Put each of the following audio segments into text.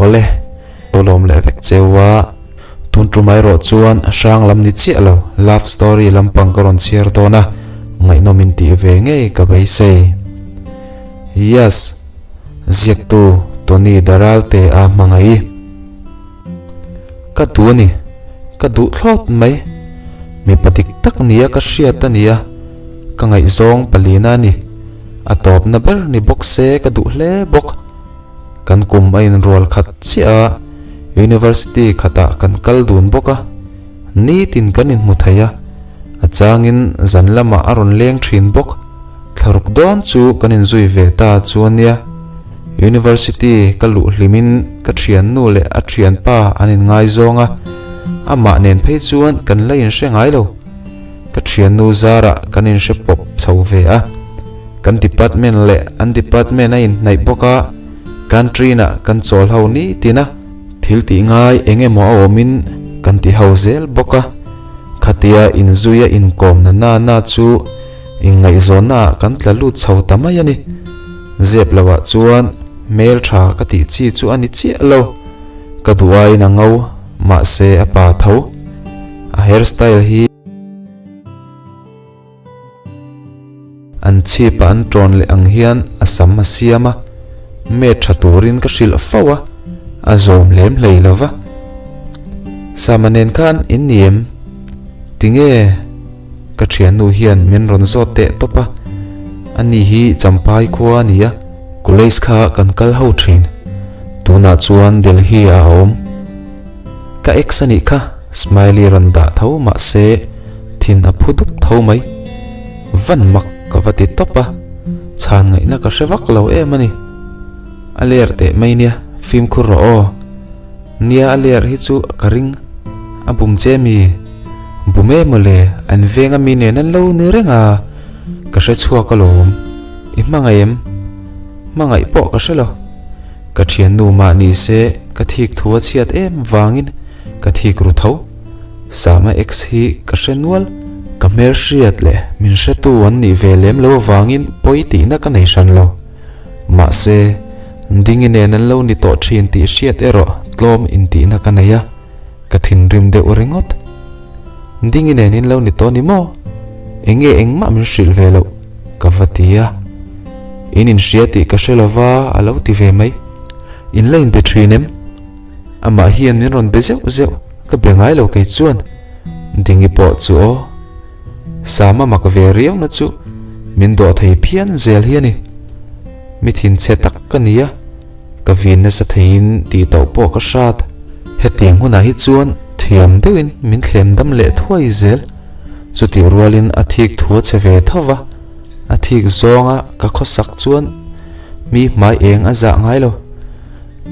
Awle, ka lawm leh vek cheu a, tun tum erawh chuan hrang lam ni chiah lo, love story lampang ka rawn chhiar dawn a, ngaihnawm in tih ve ngei ka beisei. Yes, ziaktu Tony Daralte a hmangaih. Ka duh a ni, ka duh thlawt mai. Mipa dik tak nia ka hriat a nia, ka ngaihzawng palina a ni. A tawpna ber ni bawk se ka duh hle bawk. Kan kum a inrual khat chiah a, University khatah kan kal dun bawk a, nitin kan inhmu thei a, a changin zan lamah a rawn leng thin bawk. Thlaruk dawn chu kan inzui ve ta chu a nia. University ka luh hlimin ka thiannu leh a thianpa an inngaizawng a, amah nen phei chuan kan la inhre ngai lo. Ka thiannu zarah kan inhre pawp chho ve a. Kan department leh an department a inhnaih bawk a, canteen-ah kan chawl ho nitin a. Thil tih ngai eng emaw a awmin kan ti ho zel bawk a. Khatia inzuia inkawmna na na chu Inngaihzawnna ah kan tla lut chho ta mai a ni. Zep lo ah chuan hmel tha ka tih chi chu a ni chiah lo. Ka duh aiin a ngo, mahse a pa tho. A hair style hi an chhip a an tawn leh ang hian a sam a siam a, met tha turin ka hrilh fo a, a zawm lem hlei lo va. Sama nen khan in ni em? Tinge? Ka thiannu hian min rawn zawt teh tawp a, ani hi Champhai khua a ni a. College kha kan kal ho thin, tunah chuan Delhi ah a awm. Ka ex a nih kha, Smiley rawn dah tho mahse thin a phu dup tho mai. Van mak ka va ti tawp a, chhan ngaihna ka hre vak lo em a ni. A ler teh mai nia, fimkhur rawh aw. Nia a ler hi chu ka ring, a bum che mi? Bu me mawle, an veng a mi nen an lo ni reng a, ka hre chhuak alawm. I hmangaih em? Hmangaih pawh ka hre lo. Ka thiannu mah ni se ka thik thu a chhiat em vangin ka thik ru tho. Sama ex hi ka hre nual. Ka hmel hriat leh min hretu an nih ve lem lo avangin pawi tihna ka nei hran lo. Mahse, Dingi nen an lo ni tawh thin tih hriat erawh tlawm intihna ka nei a. Ka thinrim deuh ringawt. Dingi nen in lo ni tawh ni maw? Enge engmah min hrilh ve loh? Ka va ti a. In inhria tih ka hre lova a lo ti ve mai. In la inbe thin em? Amah hian min rawn be zeuh zeuh, ka be ngai lo kei chuan. Dingi pawh chu aw. Sama mak ve riau na chu min dawh thei phian zel hi a ni. Mi thinchhe tak ka ni a. Ka vin nasa theiin tih tauh pawh ka hrat. Hetiang hunah hi chuan thiam deuhin min thlem dam leh thuai zel. Chutih rualin a thik thu a che ve tho va, a thik zawnga ka khawsak chuan mi hmai eng a zah ngai lo.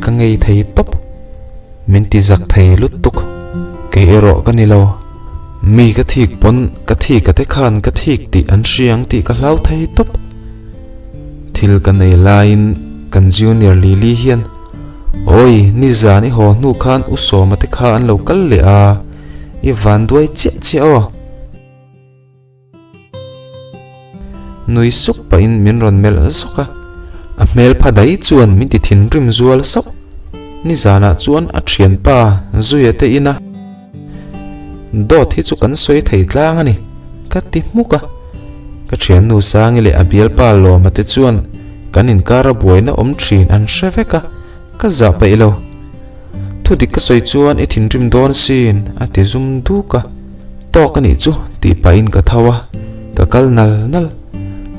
Ka ngei thei tawp. Min ti zak thei lutuk. Kei erawh ka ni lo. Mi ka thik pawn ka thik a te khan ka thik tih an hria ang tih ka hlau thei tawp. Thil ka nei laiin kan junior Lily hian, Awi, nizan i haw hnu khan U Sawma te kha an lo kal leh a, i van duai chiah chiah aw. Nui suk pahin min rawn melh zawk a, a hmel pha dai chuan min ti thinrim zual sauh. Nizanah chuan a thianpa Zuia te ina Dawt hi chu kan sawi thei tlang a ni, ka ti hmuk a. Ka thiannu Sangi leh a bialpa Lawma te chuan kan inkara buaina awm thin an hre vek a, ka zah paih lo. Thu dik ka sawi chuan i thinrim dawn sin, a ti zum duk a. Tawk a nih chu tih pahin ka tho a, ka kal nal nal.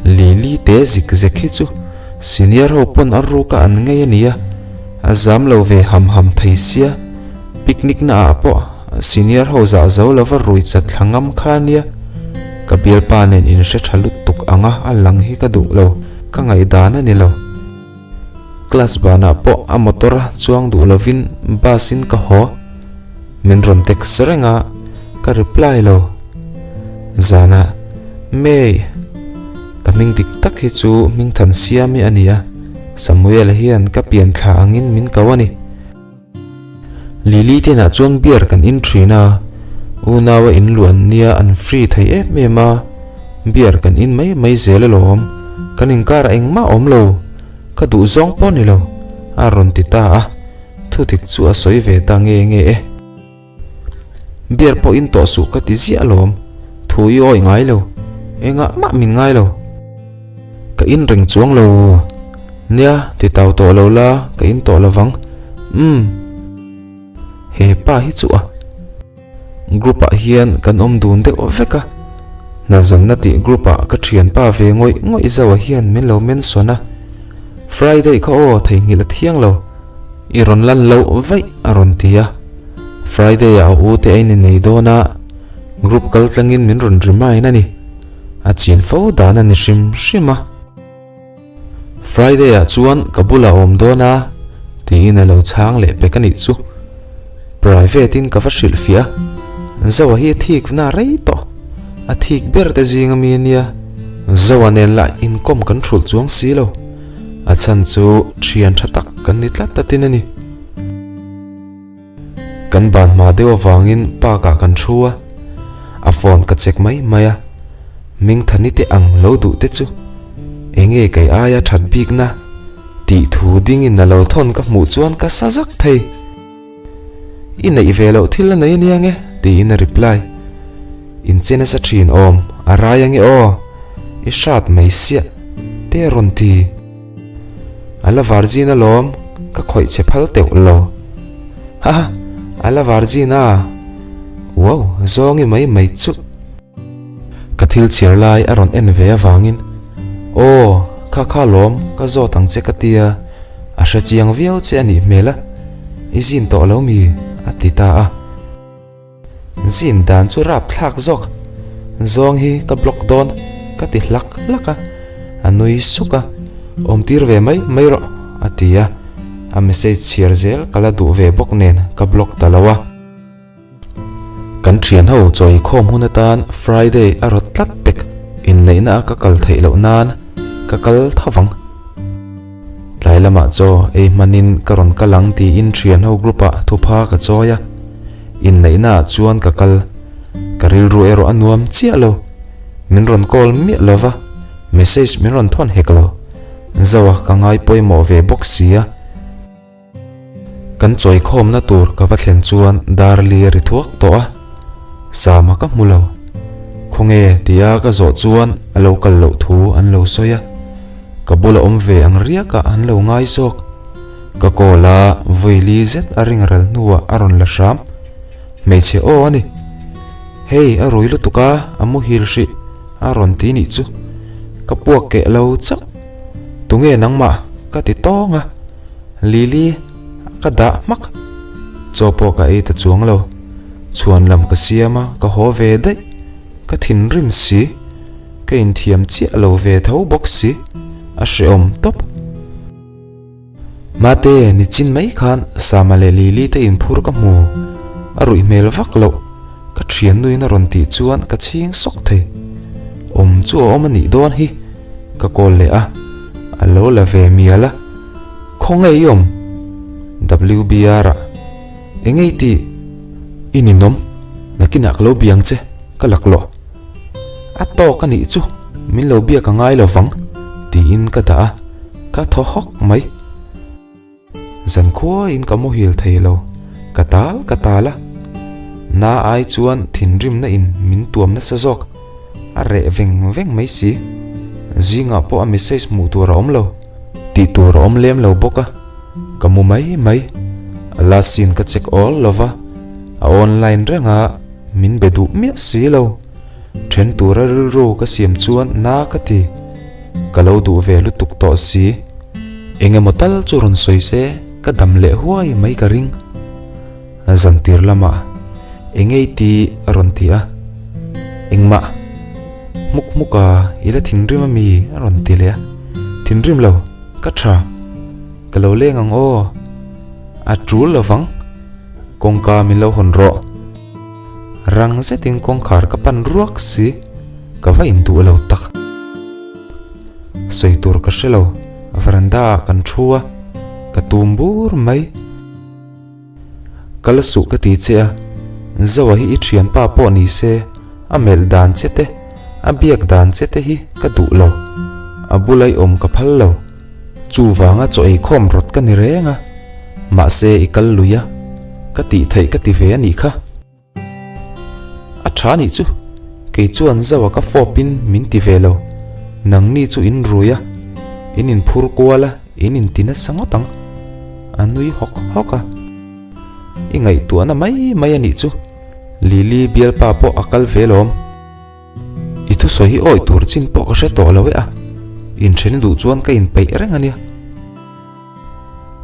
Lili te zik zek hi chu senior ho pawn a ruka an ngei a nia, a zam lo ve ham ham thei sia. Picnic na ah pawh senior ho zah zo lova rui chat thla ngam kha ania. Ka bialpa nen in hre tha lutuk anga a lang hi ka duh lo, ka ngaihdan a ni lo. Class banah pawh a motor a chuang duh lovin bus in ka haw. Min rawn text reng a, ka reply lo. Zanah, May, ka hming dik tak hi chu Hmingthansiami a ni a, Samuel hian ka pian thla angin min ko a ni. Lily te inah chuan beer kan in thin a, unaua in luan nia an free thei em em a, beer kan in mai mai zel alawm, kan inkar ah engmah awm lo, ka duh zawng pawh ni lo, a rawn ti ta a. Thudik chu a sawi ve ta nge nge e. Beer pawh in tawh suh ka ti ziah alawm, thu i awih ngai lo, engah mah min ngai lo. Ka in reng chuang lo. Nia, ti tau tawh lo la, ka in tawh lovang. Umm. He pa hi chu a. Group ah hian kan awm dun deuh vek a, hna zawnna tih group ah ka thianpa ve ngawih ngawih zauh ah hian min lo mention a, Friday kha aw theihnghilh a thiang lo, i rawn lan loh vaih a rawn ti a, Friday ah a u te a in nei dawn a, group kal tlangin min rawn remind a ni, a chin fo dan a ni hrim hrim a. Friday ah chuan ka bulah awm dawn a tiin a lo chhang leh pek a nih chu. Private in ka va hrilh fiah a, Zoa hi a thik na rei tawh, a thik ber te zing ami a nia. Zoa nen lah inkawm kan hrulh chuang si lo, a chhan chu thian tha tak kan ni tlat atin a ni. Kan ban hma deuh avangin park ah kan thu a, a phone ka check mai mai a, Mingthani te ang lo duh te chu enge kei aia that bik na tih thu dingin a lo thawn ka hmuh chuan ka sa zak thei. I neih ve loh thil a nei ania nge tiin a reply. In che nasa thin awm a rai ange aw, i hrat mai siah te a rawn ti. A la virgin alawm, ka khawih che phal teuh lo. Haha, a la virgin a? Wow, zawngi mai mai chu. Ka thil chhiar lai a rawn en ve avangin, Aw, kha kha lawm, ka zawt ang che ka tia, a hre chiang viau che a nih hmel a, i zin tawh lo mi? a ti ta a. Zin dan chu rap thlak zawk. Zawng hi ka block dawn ka ti hlak hlak a, a nui suk a, awm tir ve mai mai rawh a ti a, a message chhiar zel ka la duh ve bawk nen ka block ta lo a. Kan thian ho chawi khawm hun atan Friday a rawt tlat pek, inneihna a ka kal theih loh nan ka kal tho vang. Tlai lamah chaw ei hmanin ka rawn kal ang tiin thian ho group ah thupha ka chawi a. Inneihna ah chuan ka kal. Ka rilru erawh a nuam chiah lo. Min rawn call miah lo va, message min rawn thawn hek lo. Zoa ka ngai pawimawh ve bawk si a. Kan chawikhawmna tur ka va thlen chuan dar li a ri thuak tawh a. Sama ka hmu lo. Khawnge tia ka zawh chuan a lo kal loh thu an lo sawi a. Ka bula awm ve ang riakah an lo ngai zawk. Ka call a, vawi li zet a ring ral hnuah a rawn la hram. Hmeichhe aw a ni. Hei a rui lutuk a, a muhil hrih a rawn ti nih chu. Ka puak keh lo chauh. Tunge nangmah? ka ti tawng a. Lily ka dah hmak. Chaw pawh ka ei ta chuang lo. Chhuan lam ka siam a, ka haw ve daih. Ka thinrim si. Ka inthiam chiah lo ve tho bawk si. A hrehawm tawp. Mate, nichin mai khan Sama leh Lily te inphur ka hmu. A ruih hmel vak loh. Ka thiannuin a rawn tih chuan ka chhing sawk thei. Awm chu a awm a nih dawn hi. Ka call leh a, a lo la ve mial a. Khawnge i awm? WBR ah. Enge i tih? I ninawm. Nakinah ka lo biang che, ka laklawh. A tawk a nih chu, min lo biak a ngai lo vang, tiin ka dah a, ka thaw hawk mai. Zankhuain ka muhil thei lo, ka tal ka tal a. Na ai chuan thinrimna in min tuam nasa zawk, a reh veng veng mai si. Zingah pawh a message hmuh tur a awm lo, tih tur a awm lem lo bawk a, ka mu mai mai. A last scene ka check awl lo va, a online reng a. Min be duh miah si lo. Then tura rilru ka siam chuan na ka ti. Ka lo duh ve lutuk tawh si. Eng emaw tal chu rawn sawi se ka dam leh huai mai ka ring. Zantir lamah eng ei ti a rawn ti a. Engmah hmuk hmuk a i la thinrim ami a rawn ti leh a. Thinrim lo, ka tha. Ka lo leng ang aw. A tul lovang. Kawngka min lo hawn rawh. Rang zetin kawngkhar ka pan ruak si, ka va induh lo tak. Sawi tur ka hre lo, veranda ah kan thu a, ka tum bur mai. Ka la suh ka ti che a, Zoa hi i thianpa pawh ni se, a melh dan che te, a biak dan che te hi ka duh lo, a bula i awm ka phal lo. Chuvanga chaw eikhawm rawt ka ni reng a. Mahse i kal lui a, ka tih theih ka ti ve a nih kha. A tha nih chu, kei chuan Zoa ka fawp in min ti ve lo. Nangni chu in rui a, in inphur kual a, in inti nasa ngawt ang. A nui hawk hawk a. I ngaihtuahna mai mai a nih chu, Lily bialpa pawh a kal ve lawm. I thusawi hi awih tur chin pawh ka hre tawh lo e a, inthen duh chuan ka inpeih reng a nia.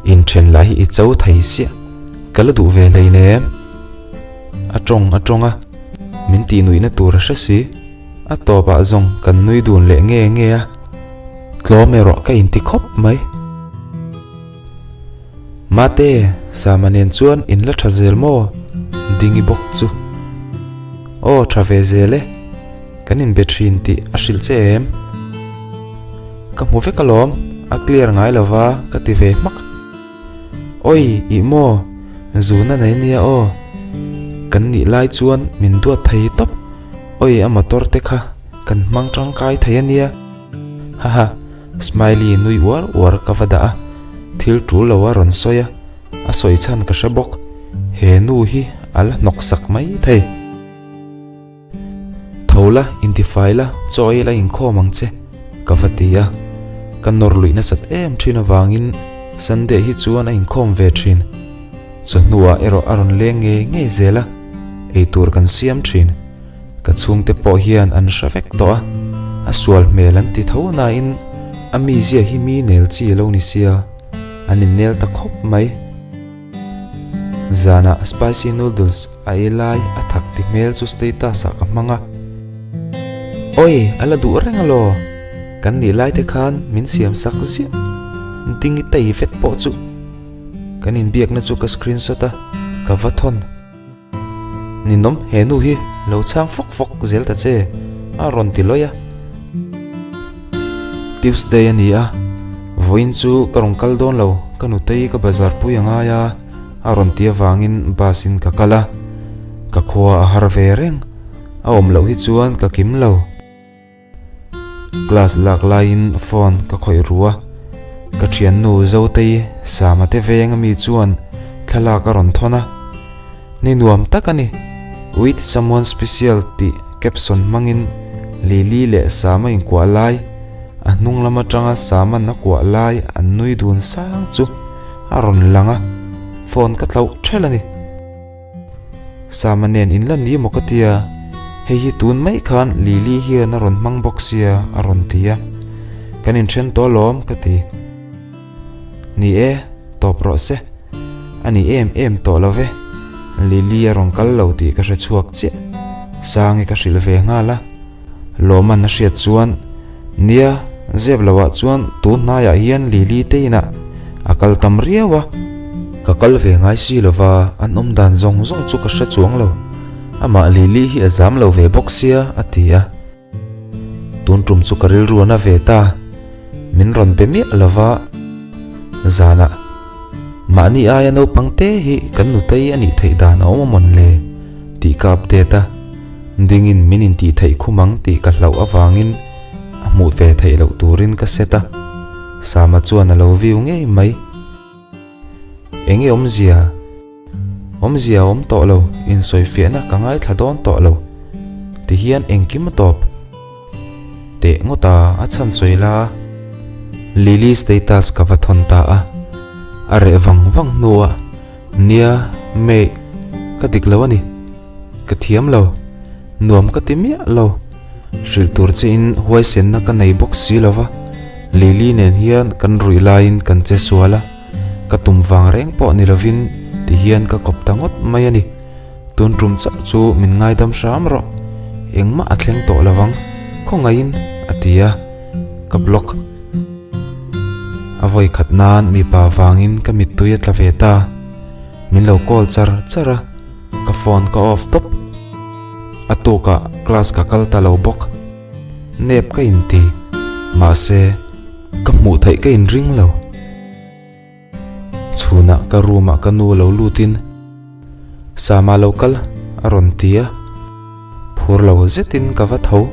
Inthen lah hi i cho thei siah, ka la duh ve hleinem. A tawng a tawng a, min tih nuihna tur a hre si. A tawpah zawng kan nui dun leh nge nge a, tlawm erawh ka inti khawp mai. Mate, Sama nen chuan in la tha zel maw? Dingi bawk chu. Aw, tha ve zel e. Kan inbe thin tih a hrilh che em? Ka hmu vek alawm, a clear ngai lo va ka ti ve hmak. Oi, ih maw? Zuna nei nia aw. Kan nih lai chuan min duat thei tawp. Oi, a motor te kha kan hmang tangkai thei a nia. Haha. Smiley nui uar uar ka va dah a, thil tul lo a rawn sawi a, a sawi chhan ka hre bawk, he nu hi a la hnawk sak mai thei. Tho la, intifai la, chaw ei la inkhawm ang che, ka va ti a, ka nawr luih nasat em thin avangin Sunday hi chuan a inkhawm ve thin. Chawhnuah erawh a rawn leng ngei ngei zel a, eitur kan siam thin. Ka chhungte pawh hian an hre vek tawh a, a sual hmel an ti tho nain a mizia hi mi nel chi a lo ni sia, an innel ta khawp mai. Zanah spicy noodles a ei lai a thak ti hmel chu status ah ka hmang a. Oi, a la duh reng alaw? Kan nih lai te khan min siam sak ziah. Ding i tei vet pawh chu. Kan inbiakna chu ka screenshot a, ka va thawn. Ninawm he nu hi lo chhang fawk fawk zel ta che a rawn ti lawih a. Tuesday a ni a, vawiin chu ka rawn kal dawn lo, ka nutei ka bazar pui a ngai a, a rawn ti avangin bus in ka kal a, ka khua a har ve reng, a awm loh hi chuan ka kim lo. Class lak laiin phone ka khawih ru a, ka thiannu Zotei Sama te veng ami chuan thlalak a rawn thawn a, Ni nuam tak a ni, With someone special tih caption hmangin Lily leh Sama inkuah lai, a hnung lam atanga Sama'n a kuah lai an nui dun sang chu a rawn lang a, phone ka tlauh ṭhelh a ni. Sama nen in la ni maw ka tia, hei hi tun mai khan Lily hian a rawn hmang bawk sia a rawn ti a, kan inthen tawh alawm ka ti. Ni e, tawp rawh se, a ni em em tawh lo ve, Lily a rawn kal lo tih ka hre chhuak chiah, Sangi ka hrilh ve nghal a. Lawman a hriat chuan, Nia, zep loah chuan tun hnaiah hian Lily te inah a kal tam riau a, ka kal ve ngai si lova an awm dan zawng zawng chu ka hre chuang lo, amah Lily hi a zam lo ve bawk sia, a ti a. Tun tum chu ka rilru a na ve ta, min rawn be miah lova, zanah mahni aia naupang te hi kan nutei a nih theih dan a awm a mawn le tih ka update a. Dingin min intih theih khum ang tih ka hlauh avangin a hmuh ve theih loh turin ka set a, Sama chuan a lo view ngei mai. Enge awmzia? Awmzia a awm tawh lo, insawifiahna ka ngaithla dawn tawh lo. Tihian engkim a tawp. Teh ngawt a, a chhan sawi la. Lily status ka va thawn ta a, a reh vang vang hnuah, Nia, mate, ka dik lo a ni. Ka thiam lo. Nuam ka ti miah lo. Hrilh tur che in huaisenna ka nei bawk si lo va, Lily nen hian kan ruih laiin kan che sual a, ka tum vang reng pawh ni lovin ti hian ka kawp ta ngawt mai a ni. Tun tum chauh chu min ngaidam hram rawh. Engmah a thleng tawh lo vang, khawngaihin a ti a, ka block. A vawi khat nan mipa vangin ka mittui a tla ve ta. Min lo call char char a. Ka phone ka off tawp. A tukah class ka kal ta lo bawk. Nep ka inti. Mahse, ka hmuh theih ka inring lo. Chhunah ka room ah ka nu lo lutin, Sama lo kal a rawn ti a. Phur lo zetin ka va tho.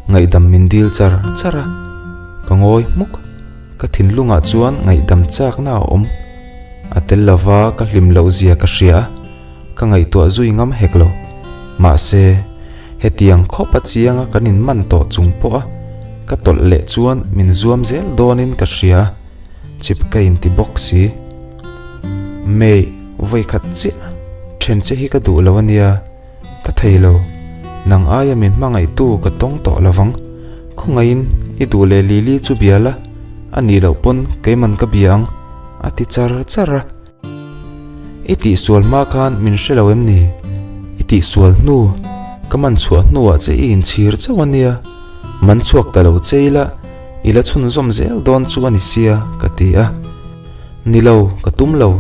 Ngaihdam min dil char char a, ka ngawi hmuk. Ka thinlungah chuan ngaihdam chakna a awm. A tel lova ka hlim loh zia ka hria a, ka ngaihtuah zui ngam hek lo. Mahse, hetiang khawp a chianga kan inman tawh chung pawh a ka tawlh leh chuan min zuam zel dawnin ka hria a, chip ka inti bawk si. May, vawikhat chiah then che hi ka duh lo a nia. Ka thei lo, nang aia min hmangaihtu ka tawng tawh lo vang. Khawngaihin i duh leh Lily chu bia la, a nih loh pawn keiman ka bia ang, a ti char char a. I tihsual hma khan min hre lo em ni? I tihsual hnu, ka man chhuah hnuah che i inchhir chauh a nia, man chhuak ta lo che ila i la chhunzawm zel dawn chu a ni sia, ka ti a. Ni lo, ka tum lo.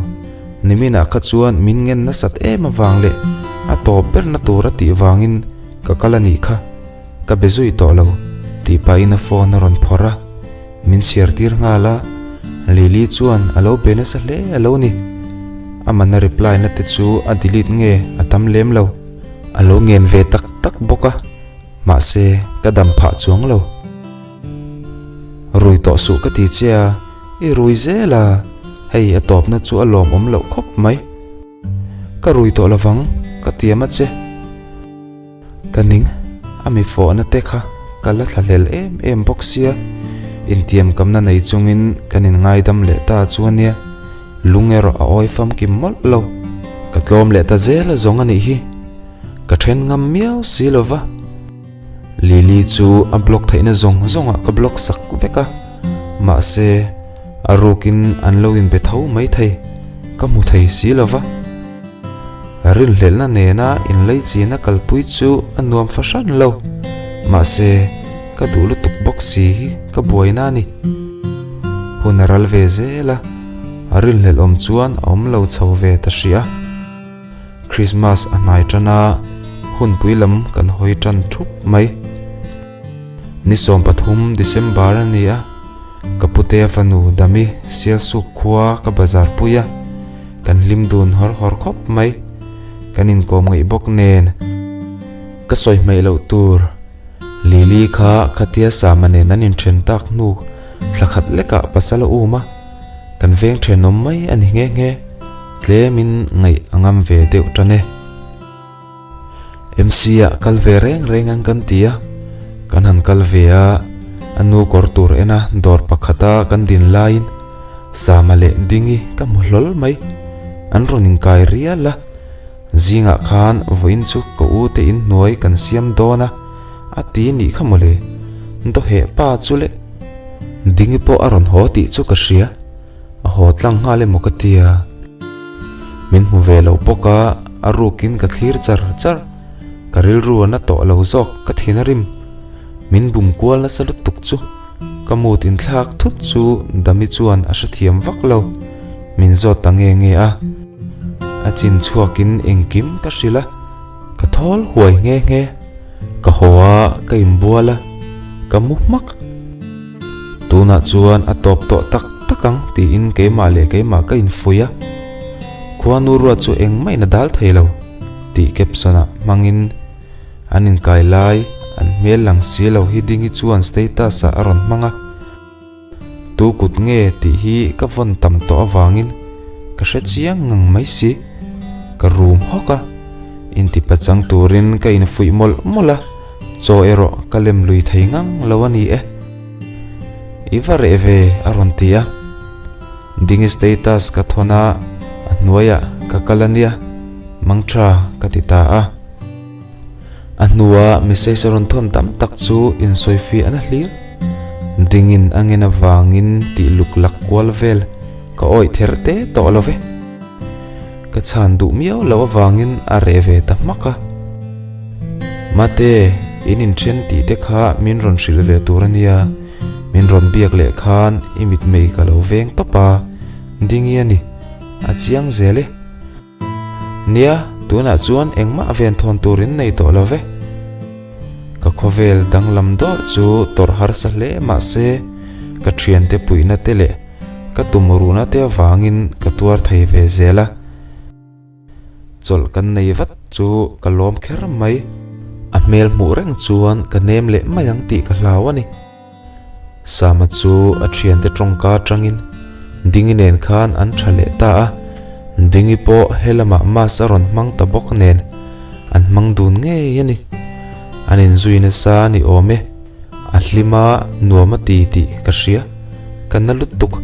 Niminah kha chuan min ngen nasat em avang leh a tawp berna tur a tih vangin ka kal a nih kha. Ka be zui tawh lo, tih pahin a phone a rawn phawrh a. Min chhiar tir nghal a, Lily chuan a lo be nasa hle a lo ni. Amana reply na te chu a delete nge a tam lem lo. A lo ngen ve tak tak bawk a, mahse ka dam phah chuang lo. Rui tawh suh ka ti che a, i rui zel a, hei a tawpna chu a lawmawm loh khawp mai. Ka rui tawh lovang ka tiam a che. Ka ning, a mi fawhna te kha ka la thlahlel em em bawk sia, intiamkamna nei chungin kan inngaidam leh ta chu a nia, lung erawh a awi famkim mawlh lo. Ka tlawm leh ta zel a zawng a nih hi, ka then ngam miau si lova. Lily chu a block theihna zawng zawngah ka block sak vek a, mahse a rukin an lo inbe tho mai thei, ka hmu thei si lo va. Rinhlelhna nena inleichina kalpui chu a nuam fahran lo, mahse ka duh lutuk bawk si hi ka buaina a ni. Hun a ral ve zel a, a rinhlelh awm chuan a awm lo chho ve ta hrih a. Christmas a hnai tan a, hunpui lam kan hawi tan thup mai. Ni 13 December a ni a, ka putea fanu Dami Sialsuk khua ka bazar pui a, kan hlim dun hawr hawr khawp mai. Kan inkawm ngaih bawk nen. Ka sawi hmaih loh tur Lily kha khatia Sama nen an inthen tak hnu thla khat lekah pasal a um a. Kan veng thenawm mai a ni nghe nghe, tlemin ngaih a ngam ve deuh tan e. MC ah kal ve reng reng ang kan ti a, kan han kal ve a, a nu kawr tur en a dawr pakhata kan din laiin Sama leh Dingi ka hmu hlawl mai, an rawn inkai rial a. Zingah khan vawiin chu ka u te inhnuai kan siam dawn a, a ti nih kha mawle. Dawheh pa chu le. Dingi pawh a rawn haw tih chu ka hria, a haw tlang nghal emaw ka tia. Min hmu ve lo bawk a, a rukin ka thlir char char. Ka rilru a na tawh lo zawk ka thin a rim. Min bum kual nasa lutuk chu. Ka mood inthlak thut chu Dami chuan a hrethiam vak lo, min zawt ta nge nge a. A chin chhuakin engkim ka hrilh a, ka thawl huai nghe nghe. Ka haw a, ka inbual a, ka mu hmak. Tunah chuan a tawp tawh tak tak ang tiin keimah leh keimah ka infuih a. Khuanu ruat chu engmah in a dal thei lo tih caption ah hmangin An inkai lai, an hmel lang si lo hi Dingi chuan status ah a rawn hmang a. Tu kut nge tih hi ka vawn tam tawh avangin ka hre chiang ngang mai si. Ka rum hawk a, intipa chang turin ka infuih mawlh mawlh a, chaw erawh ka lem lui thei ngang lo a ni e. I va reh ve a rawn ti a. Dingi status ka thawn a, a hnuaiah ka kal a nia, mangtha ka ti ta a. A hnua message a rawn thawn tam tak chu insawifiah na hlir. Dingin a ngen avangin tih luk lak kual vel ka awih ther te tawh lo ve. Ka chhan duh miau loh avangin a reh ve ta hmak a. Mate, in inthen tih te kha min rawn hrilh ve tur a nia, min rawn biak leh khan i mitmei ka lo veng tawp a, Dingi a ni, a chiang zel e. Nia, tunah chuan engmah venthawn tur in nei tawh lo ve. Ka khawvel danglam dawrh chu tawrh harsa hle mah se, ka thiante puihna te leh ka tumruhna te avangin ka tuar thei ve zel a. Chawlh kan nei vat chu ka lawm kher mai. A hmel hmuh reng chuan ka nem leh mai ang tih ka hlau a ni. Sama chu a thiante tawngka atangin Dingi nen khan an tha leh ta a. Dingi pawh helamah mass a rawn hmang ta bawk nen an hmang dun ngei a ni. An inzui nasa a ni awm e. A hlim a, nuam a ti tih ka hria. Ka na lutuk.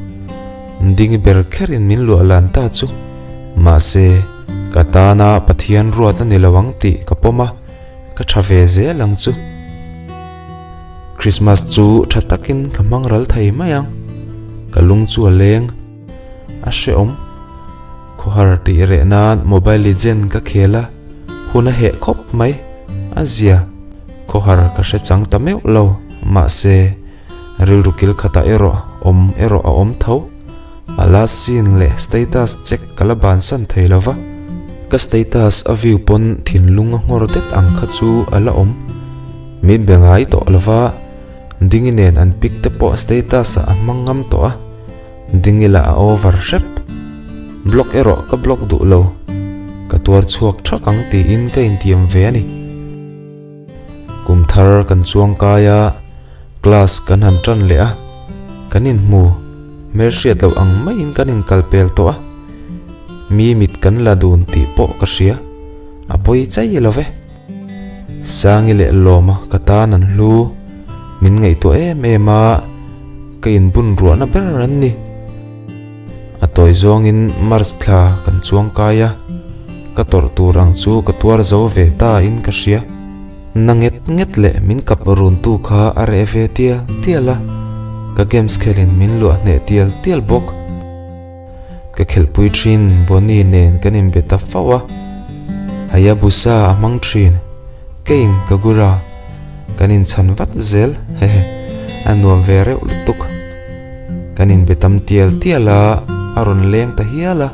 Dingi ber kherin min luah lan ta chu. Mahse, ka tana Pathian ruat a ni lo ang tih ka pawm a, ka tha ve zel ang chu. Christmas chu tha takin ka hmang ral thei mai ang. Ka lung chu a leng. A hrehawm. Khawhar tih reh nan Mobile Legend ka khel a, hun a heh khawp mai. A zia. Khawhar ka hre chang ta meuh lo. Mahse, rilru kil khatah erawh awm erawh a awm tho. A last seen leh status check ka la bansan thei lo va. Ka status a view pawn thinlung a nghawr det ang kha chu a la awm. Min be ngai tawh lo va, Dingi nen an pic te pawh status ah a hmang ngam tawh a. Dingi lah a over hrep. Block erawh ka block duh lo. Ka tuar chhuak thak ang tiin ka intiam ve a ni. Kum thar kan chuang kai a, class kan han tan leh a, kan inhmu hmelhriat loh ang maiin kan inkal pel tawh a, mi mit kan la dun tih pawh ka hria, a pawi chai lo ve. Sangi leh Lawma ka tan an hlu, min ngaihtuah em em a, ka inbun ruahna ber an ni. A tawi zawngin March thla kan chuang kai a, ka tawrh tur ang chu ka tuar zo ve ta in ka hria. Na nget nget leh min kap run tu kha a reh ve tial tial a, ka games khelin min luah hneh tial tial bawk. Ka khelhpui thin Bonnie nen kan inbe ta fo a, Hayabusa a hmang thin, keiin Kagura kan inchhan vat zel, hehe, a nuam ve reuh lutuk. Kan inbe tam tial tial a, a rawn leng ta hial a,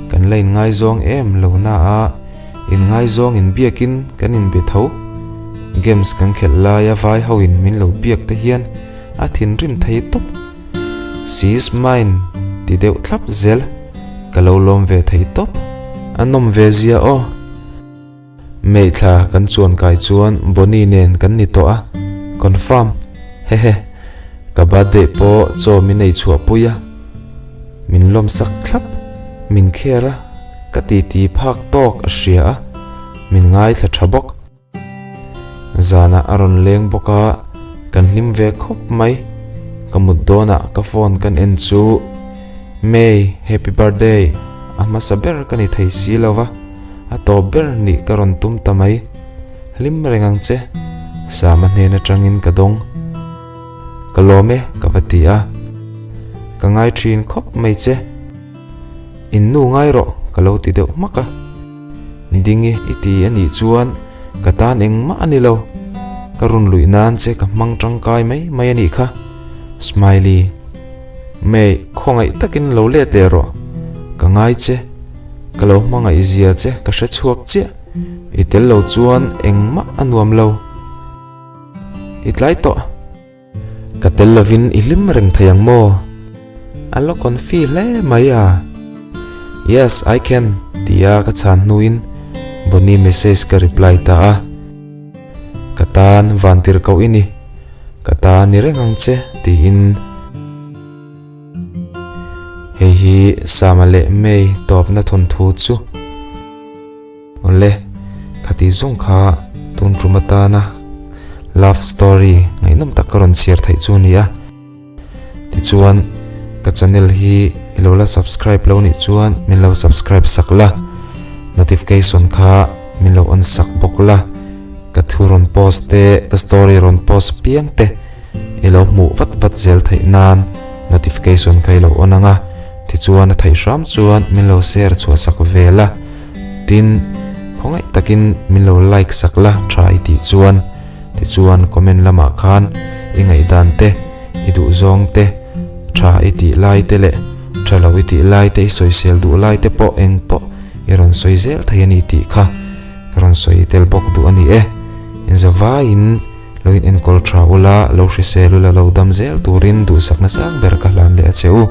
kan la inngaizawng em lo na a, inngaizawng inbiakin kan inbe tho. Games kan khelh laia vai hoin min lo biak te hian a thinrim thei tawp. She is mine ti deuh thlap zel, ka lo lawm ve thei tawp. A nawm ve zia aw. May thla kan chuan kai chuan Bonnie nen kan ni tawh a, confirm, hehe, ka birthday pawh chaw min ei chhuah pui a, min lawm sak thlap, min care a, ka titi phak tawk a hria a, min ngaithla tha bawk. Zanah a rawn leng bawk a, kan hlim ve khawp mai. Ka mut dawnah ka phone kan en chu, May, happy birthday, a hmasa ber ka ni thei si lo va, a tawp ber nih ka rawn tum ta mai. Hlim reng ang che, Sama hnen atangin ka dawng. Ka lawm e, ka va ti a. Ka ngai thin khawp mai che. In nu ngai rawh, ka lo ti deuh hmak a. Dingi i ti a nih chuan ka tan engmah a ni lo, ka run luih nan che ka hmang tangkai mai mai a nih kha. Smiley, May, khawngaih takin lo let leh rawh, ka ngai che, ka lo hmangaih zia che ka hre chhuak chiah, i tel lo chuan engmah a nuam lo. I tlai tawh. Ka tel lovin i hlim reng thei ang maw? A la confi hle mai a. Yes, I can, tia ka chhan hnuin Bonnie message ka reply ta a. Ka tan vantir koh i ni, ka ta ni reng ang che, tiin. Hei hi Sama leh May tawpna thawnthu chu. Awle, khati zawng kha tun tum atana love story ngaihnawm tak ka rawn chhiar theih chu a ni a. Tichuan, ka channel hi i lo la subscribe lo nih chuan min lo subscribe sak la, notification kha min lo on sak bawk la, ka thu rawn post te, ka story rawn post piang te i lo hmuh vat vat zel theih nan notification kha i lo on ang a, tichuan a theih hram chuan min lo share chhuah sak ve la. Tin, khawngaih takin min lo like sak la tha i tih chuan, tichuan comment lamah khan i ngaihdan te, i duhzawng te, tha i tih lai te leh tha lo i tih lai te, i sawisel duh lai te pawh eng pawh i rawn sawi zel thei a ni tih kha ka rawn sawi tel bawk duh a ni e. Inzavaiin lo in enkawl tha ula, lo hrisel ula, lo dam zel turin duhsakna sang ber ka hlan leh a che u.